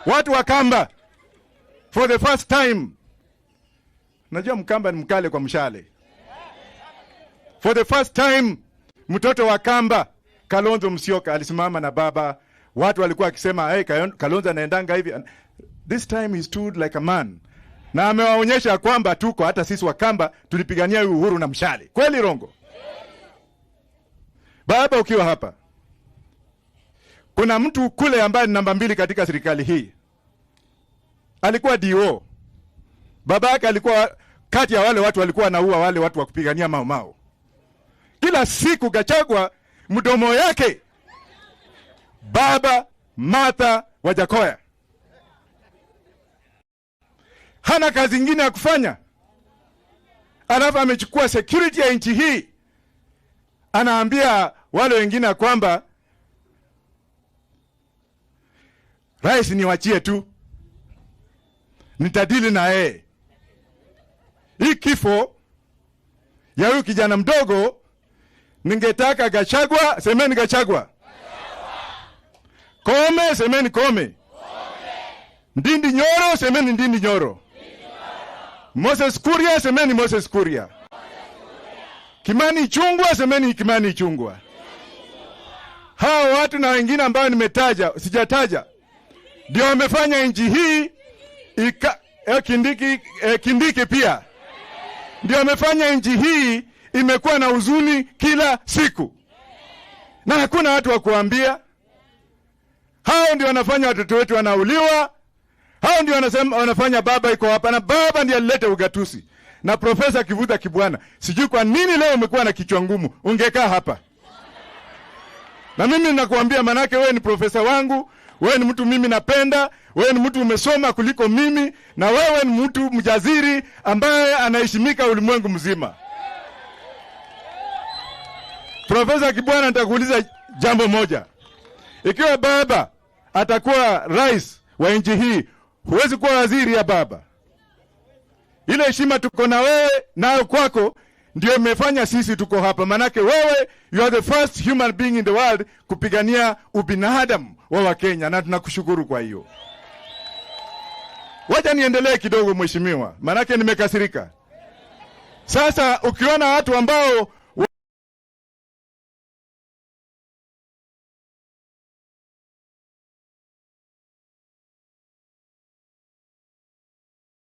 Watu wa Kamba, for the first time, najua Mkamba ni mkale kwa mshale. For the first time, mtoto wa Kamba Kalonzo Musyoka alisimama na baba. Watu walikuwa wakisema, "Hey, Kalonzo anaendanga hivi." This time he stood like a man na amewaonyesha kwamba tuko, hata sisi Wakamba tulipigania uhuru na mshale. Kweli rongo? Baba, ukiwa hapa, kuna mtu kule ambaye ni namba 2 katika serikali hii, alikuwa DO. Baba yake alikuwa kati ya wale watu walikuwa wanaua wale watu wa kupigania Mau Mau. Kila siku Gachagua mdomo yake baba Martha Wajackoyah hana kazi ingine ya kufanya, alafu amechukua security ya nchi hii, anaambia wale wengine kwamba rais niwachie tu, nitadili na yeye. Hii kifo ya huyu kijana mdogo, ningetaka Gachagua, semeni Gachagua. Kome, semeni Kome. Ndindi Nyoro, semeni Ndindi Nyoro. Moses Kuria, semeni Moses Kuria. Kimani Ichung'wah, semeni Kimani Ichung'wah. Hao watu na wengine ambao nimetaja, sijataja, ndio wamefanya nchi hii Kindiki pia ndio wamefanya nchi hii imekuwa na huzuni kila siku, na hakuna watu wa kuambia. Hao ndio wanafanya watoto wetu wanauliwa. Hao ndio wanasema wanafanya baba iko hapa, na baba ndiye alileta ugatusi. Na Profesa Kivutha Kibwana, sijui kwa nini leo umekuwa na kichwa ngumu, ungekaa hapa. Na mimi nakuambia, manake wewe ni profesa wangu, wewe ni mtu mimi napenda, wewe ni mtu umesoma kuliko mimi, na wewe ni mtu mjaziri ambaye anaheshimika ulimwengu mzima. Profesa Kibwana, nitakuuliza jambo moja. Ikiwa baba atakuwa rais wa nchi hii, huwezi kuwa waziri ya baba. Ile heshima tuko na wewe nayo kwako ndio imefanya sisi tuko hapa. Manake wewe, you are the first human being in the world kupigania ubinadamu wa Wakenya, na tunakushukuru kwa hiyo. Wacha niendelee kidogo mheshimiwa, manake nimekasirika. Sasa ukiona watu ambao